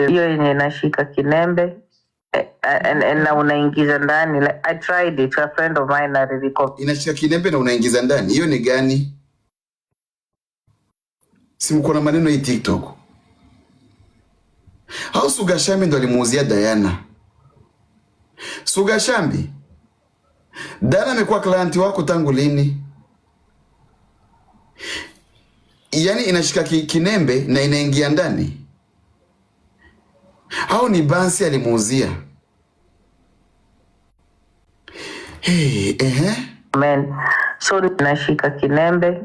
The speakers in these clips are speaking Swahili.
Hiyo yenye inashika kinembe and na unaingiza ndani. Like, I tried it, a friend of mine alirecommend. Inashika kinembe na unaingiza ndani. Hiyo ni gani? Si mko na maneno hii TikTok. Au Suga Shambi ndo alimuuzia Diana? Suga Shambi, Diana amekuwa client wako tangu lini? Yaani inashika kinembe na inaingia ndani, au ni Bansi alimuuzia? Hey, ehe. Man. So nashika kinembe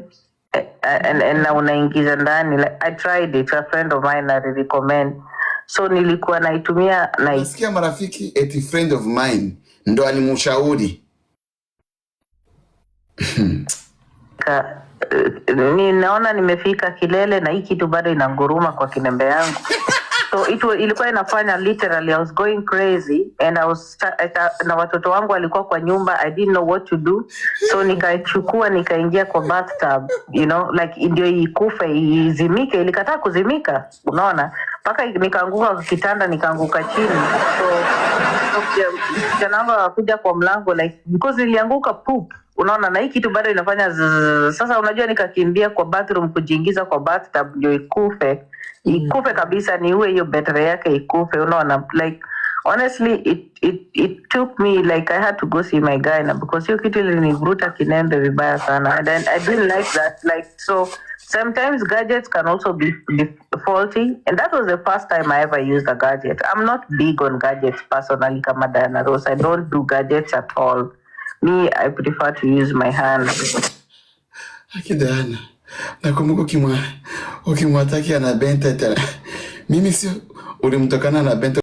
and na unaingiza ndani. Like, I tried it, a friend of mine alirecommend. So nilikuwa naitumia na Nasikia marafiki, eti friend of mine ndo alimshauri. Ninaona nimefika kilele na hii kitu bado inanguruma kwa kinembe yangu. So ilikuwa inafanya, literally I was going crazy and I was na watoto wangu walikuwa kwa nyumba. I didn't know what to do, so nikachukua, nikaingia kwa bathtub, like ndio ikufe, izimike. Ilikataa kuzimika, unaona, mpaka nikaanguka kwa kitanda, nikaanguka chini. So kijana wangu akakuja kwa mlango, like because nilianguka poop, unaona, na hii kitu bado inafanya zzzz. Sasa unajua nikakimbia kwa bathroom kujiingiza kwa bathtub ndio ikufe, ikufe kabisa, niue hiyo betri yake ikufe, unaona. Like, honestly, it took me, like, I had to go see my guy na because hiyo kitu ilinivuruta kinembe vibaya sana and then I didn't like that. Like, so sometimes gadgets can also be faulty, and that was the first time I ever used a gadget. I'm not big on gadgets personally. Kama Diana Rose, I don't do gadgets at all. Me, I prefer to use my hand. Aki Diana, nakumbuka ukimwataki ana Benta tena. Mimi sio ulimtokana na Benta.